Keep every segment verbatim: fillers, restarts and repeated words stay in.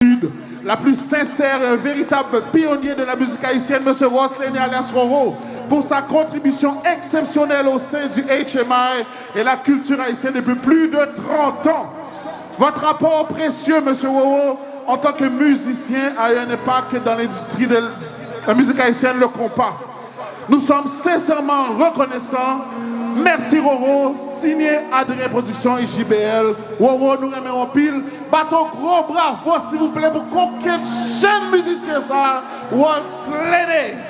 gratitude la plus sincère et un véritable pionnier de la musique haïtienne, Monsieur Ross Lene alias Roro, pour sa contribution exceptionnelle au sein du H M I et la culture haïtienne depuis plus de trente ans. Votre apport précieux, Monsieur Roro, en tant que musicien, a eu un impact dans l'industrie de la musique haïtienne, le compas. Nou sòm sensèman rekonesan. Mèsi Roro, siyen Adrien Production e J B L. Roro, nou renmen w anpil. Bat yon gwo bravo, silvouplè, pou kokenn jèn mizisyen sa, Ross Lene.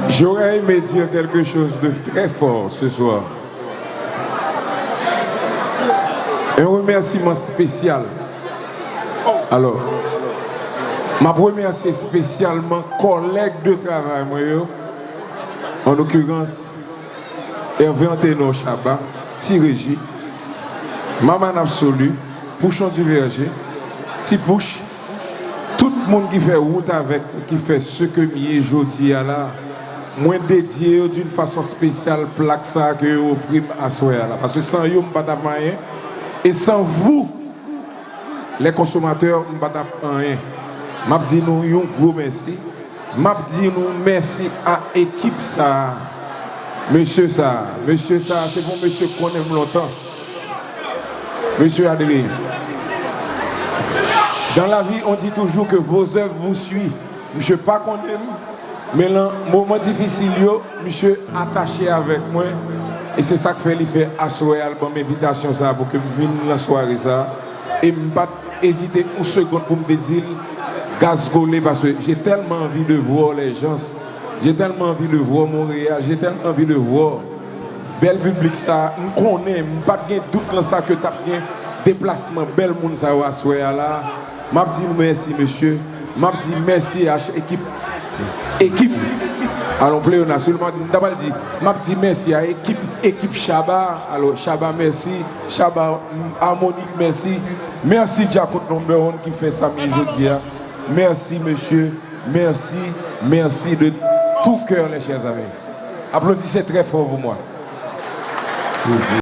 J'aurais aimé dire quelque chose de très fort ce soir. Un remerciement spécial. Alò, m ap remèsye espesyalman kòlèg de travay mwen yo, an okirans, Hervé Anténor Chaba, Ti Reji, Maman Absolu, Pouchon Diverge, Ti Pouch, tout moun ki fè wout avèk mwen, ki fè ce que m ye jodi a la, mwen dedye yo d'une façon spéciale plak sa a ke yo ofri m aswè a la. Paske san yo, m pa t ap anyen. E sans vous, les consommateurs, m pa t ap anyen. M ap di nou yon gwo mèsi. M ap di nou mèsi a ekip sa a. Mesye sa a, mesye sa a, se yon mesye k konnen m lontan. Mesye Adrien. Dans la vie, on dit toujours que vos œuvres vous suivent. Misye pa konnen m, men nan moman difisil yo, misye atache avèk mwen. E se sa k fè li fè aswè a, l ban m envitasyon sa a pou ke m vin nan sware sa a. E m pa t ezite yon segonn pou m te di l, Gazgole, paske j'ai tellement envie de voir les gens, j'ai tellement envie de voir Montréal, j'ai tellement envie de voir bèl piblik sa a. M konnen, m pa t gen dout lan sa ke t ap gen deplasman bèl moun sa yo aswè a la. M ap di nou mèsi, mesye. M ap di mèsi a ekip. Ekip. Alon, Pléonasyon, m ta pral di, m ap di mèsi a ekip, ekip Chaba. Alò, Chaba, mèsi. Chaba, Harmonik, mèsi. Mèsi Djakout Number One ki fè sa m ye jodi a. Mèsi, mesye. Mèsi. Mèsi de tout cœur, les chers amis. Applaudissez très fort pour moi.